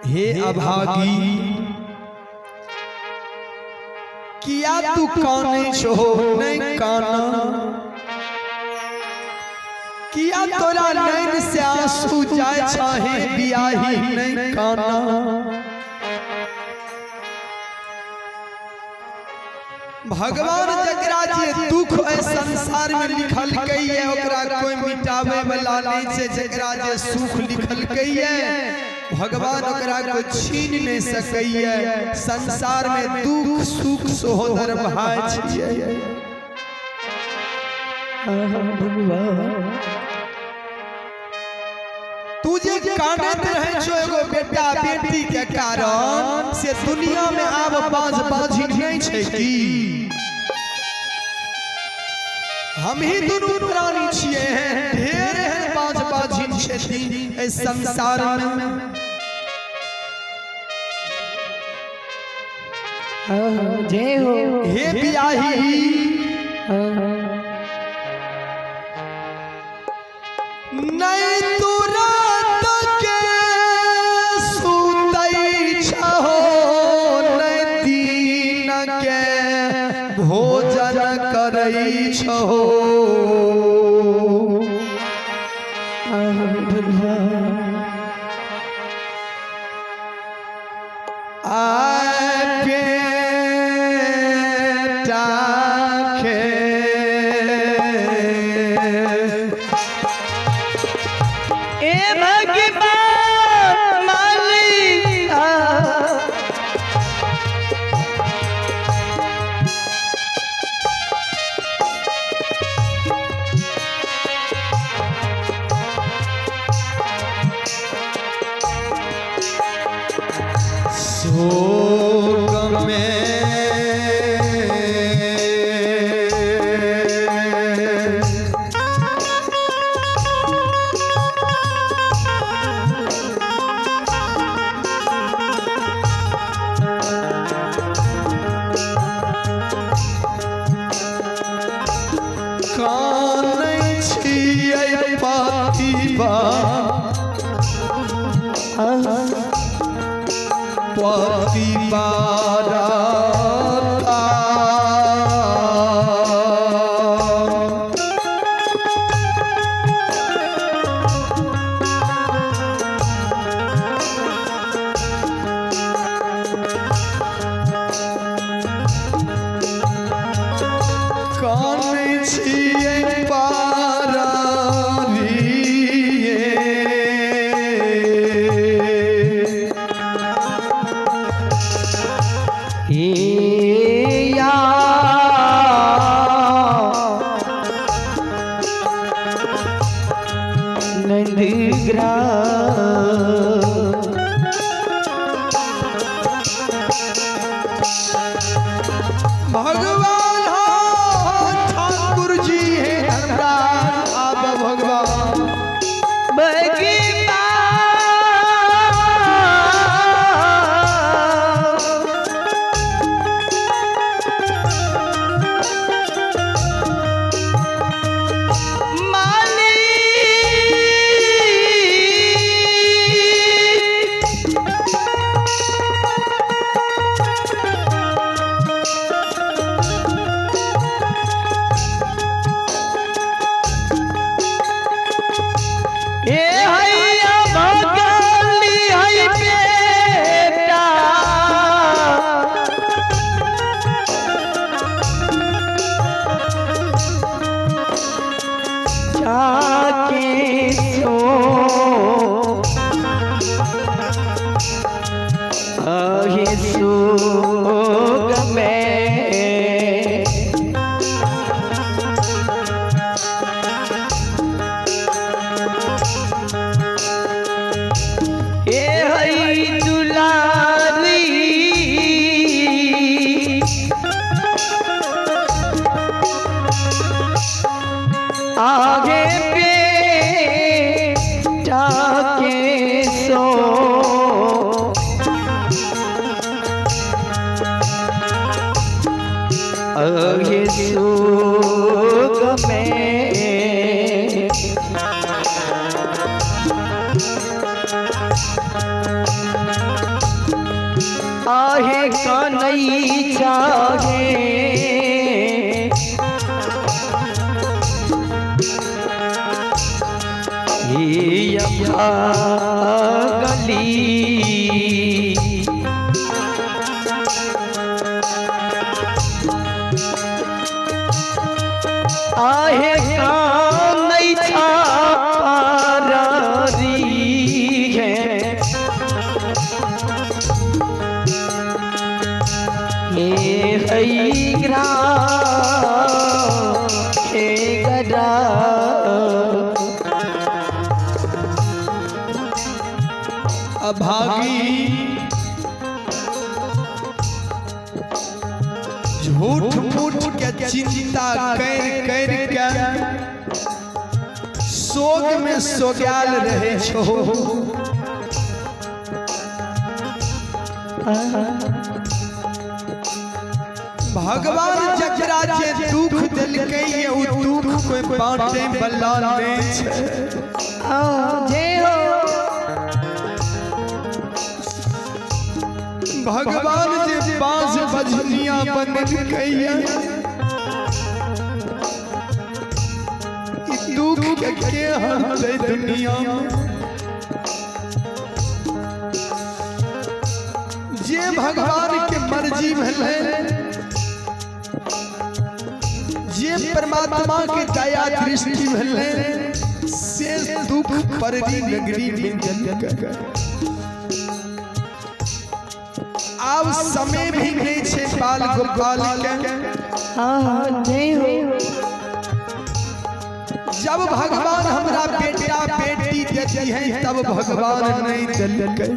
हे अभागी, किया तू कानै छो? नहीं काना। किया तोरा नैन से आंसू जाय छाहे बियाही? नहीं काना। भगवान जकरा जे दुख एहि संसार में लिखलकै ये, ओकरा कोई मिटावे वाला नहीं छै। जकरा जे सुख लिखलकै ये, भगवान ओकरा कोई छीन नहीं सकैये। संसार में दुख सुख सहोदर भाई छियै। तू जे कानैत रहै छो एगो बेटा बेटी के कारण से, दुनिया में आब बाज बाजी नहीं छै की? हम ही दुनू प्राणी छियै हैं? ढेर एहन बाज बाजिन छथिन एहि संसार में। जय हो। हे बियाही, नहीं तू रात के सुतै छहो, नहीं दिन के भोजन करै छहो। आय बेटा के ए भगवान मालिका। शोक में कानै छियै पतिबा पतिबारता। कानै छियै पारिये। हे या नंदग्राम। भगवान हो ठाकुर जी, हे धर्मराज, आब भगवान भगवान माली। ए हैया भगली है बेटा, जाके सो अहे सुख में। ए हई दुलारी, आगे बेटा के सो अहे सुख में। आहे कनई चाहे हे अभागली। आहे कानई छापारी है हे हैग्रा हे गरा। अभागी झूठ मूठ के चिंता कर कर के शोक में सोगाल रहे छो। भगवान जकरा जे दुख देलकै ये उ दुख कोई बांटे वाला नहीं छै। जय हो। भगवान जे बांस बजनिया बनेलकै ये ई दुख के हरतै दुनिया में। जे भगवान के मर्जी भेलै, जे परमात्मा के दया दृष्टि भेलै, से दुख पररी नगरी में देलकै। आब समय भी नहीं छै बाल गोपाल के। हाँ जय हो। जब भगवान हमरा बेटा बेटी देती है तब भगवान नहीं देलकै।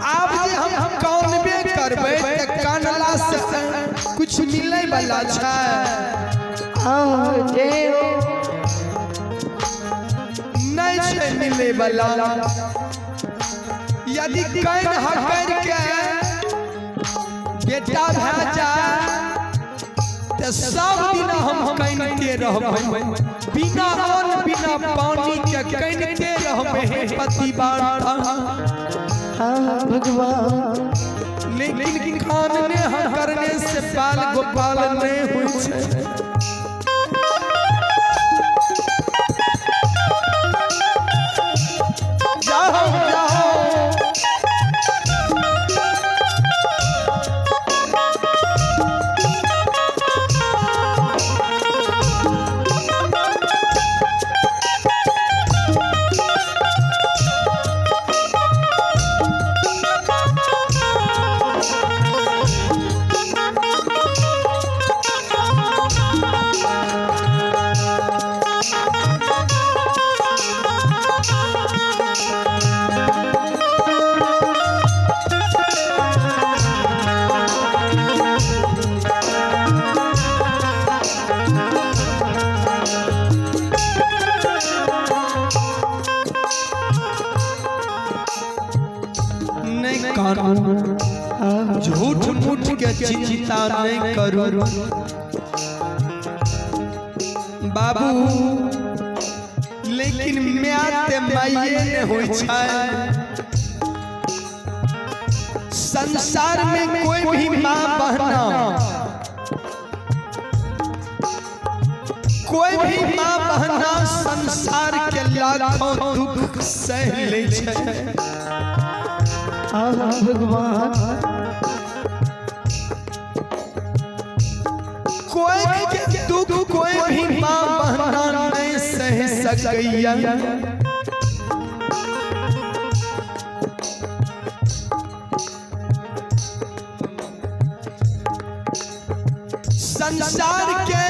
आब जे हम कानबे करबै तऽ कानला से कुछ मिलै वाला छै? हाँ जय हो। नहीं छै मिलै वाला। यदि कान हकर के बेटा भए जाए तऽ सब दिन हम कानिते रहबै, बिना अन्न बिना पानी के कानिते रहबै हे पति बाधा। हाँ भगवान। लेकिन कानने हकरने से बाल गोपाल नहीं होइ छै। जाओ जाओ। नहीं कानू, झूठ मूठ के चिंता नहीं करू बाबू, लेकिन माय ते माइये ने होइ छै। संसार में कोई भी माँ बहना, कोई भी माँ बहना संसार के लाखों दुख सह लै छै। हाँ भगवान। कोई के दुख कोई भी माँ बहना नहीं सह सकैया। संसार के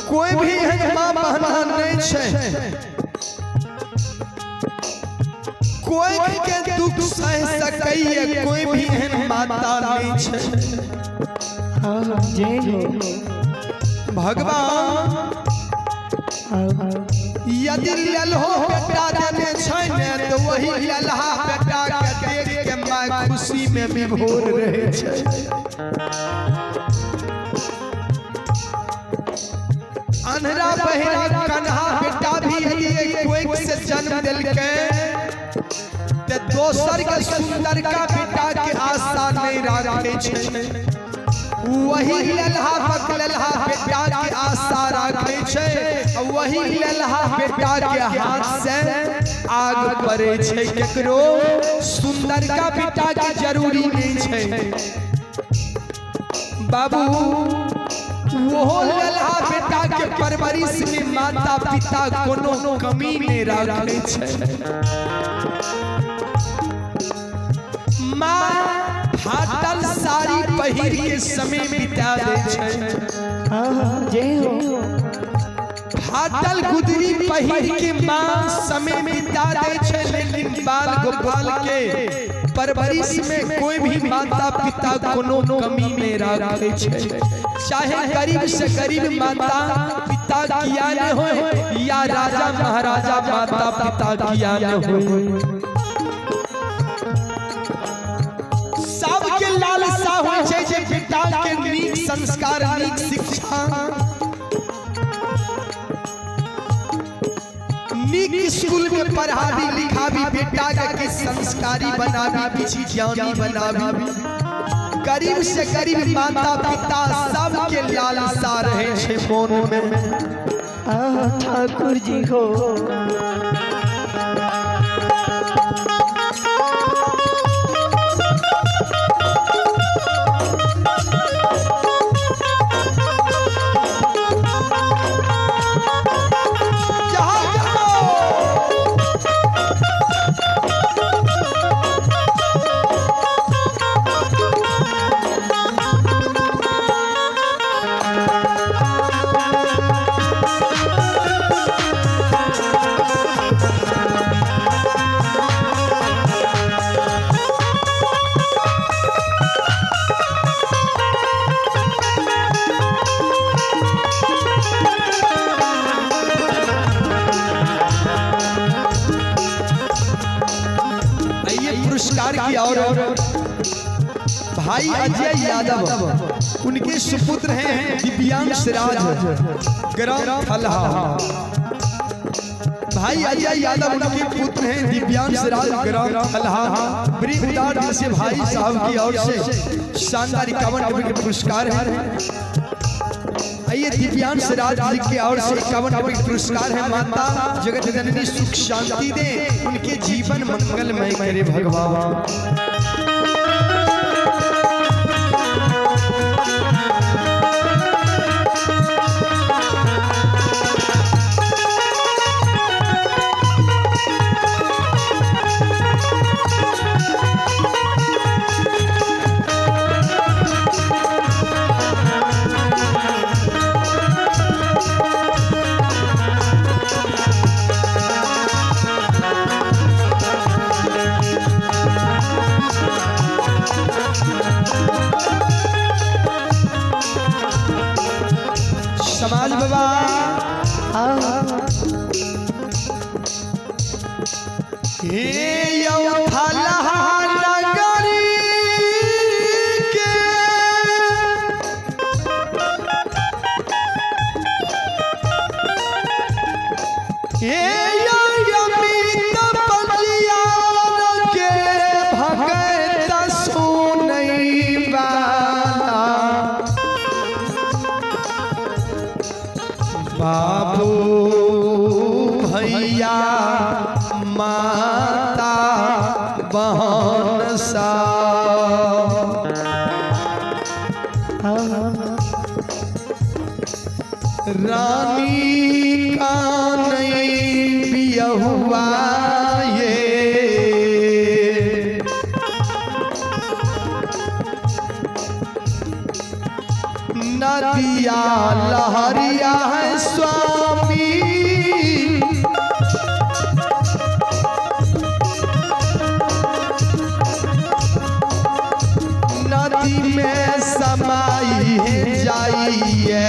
कोई भी एहन माँ बहना नहीं छै, कोई के दुख सह सकैया कोई भी एहन माता नहीं छै। हाँ जय हो। भगवान हाँ यदि ललहो बेटा देने छै ने तो वही ललहा बेटा के देख के माय खुशी में विभोर रहे छै। अन्हरा बहरा कन्हा बेटा भी यदि कोई से जन्म देलकै दोसर के सुंदर का बेटा के आशा नहीं राखे छै, वही लल्हा बकलल्हा बेटा के आशा राखे छै, वही लल्हा बेटा के हाथ से आग पड़े छै। केकरो सुंदर का बेटा के जरूरी नहीं छै बाबू, वो लल्हा बेटा के परवरिश में माता पिता कोनो कमी नहीं राखे छै। माँ फाटल साड़ी पहिर के समय बिता दे छै। हाँ, जय हो। फाटल गुदरी पहिर के माँ समय बिता दे छै, लेकिन बाल गोपाल के परवरिश में कोई भी माता पिता कोनो कमी नहीं राखे छै। चाहे गरीब से गरीब माता पिता किया नहीं हो या राजा महाराजा माता पिता किया नहीं हो, सबके लालसा होइ छै जे बेटा के नीक संस्कार, नीक शिक्षा, नीक स्कूल में पढ़ाबी लिखाबी, बेटा के किछु संस्कारी बनाबी, किछु ज्ञानी बनाबी। गरीब से गरीब माता पिता सबके लालसा रहे छै मोन में। हाँ, ठाकुर जी हो। जहाँ जाओ। आइए पुरस्कार की और भाई अजय यादव, उनके सुपुत्र हैं दिव्यांश राज, ग्राम फलहा। भाई अजय यादव उनके पुत्र हैं दिव्यांश राज, ग्राम फलहा। बड़ी उदार दिल से भाई साहब की ओर से शानदार 51 रुपए के पुरस्कार है। आइए दिव्यांश राज जी की ओर से 51 रुपए के पुरस्कार है। माता जगत जननी सुख शांति दे, उनके जीवन मंगलमय करे भगवान। समाज बाबा, हाँ, हे यौ फलहा नगरी के हे यौ अमित बलियान के भगत सुनै वाला बाबू भैया माता बहन सा, हाँ, रानी का नहीं बियहुआ ये नदिया लहरिया है स्वामी, नदी में समाई है जाइए।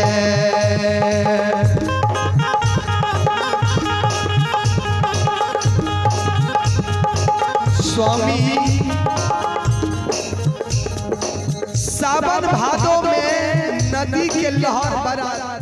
स्वामी सावन भादो में नदी के लहर बड़ा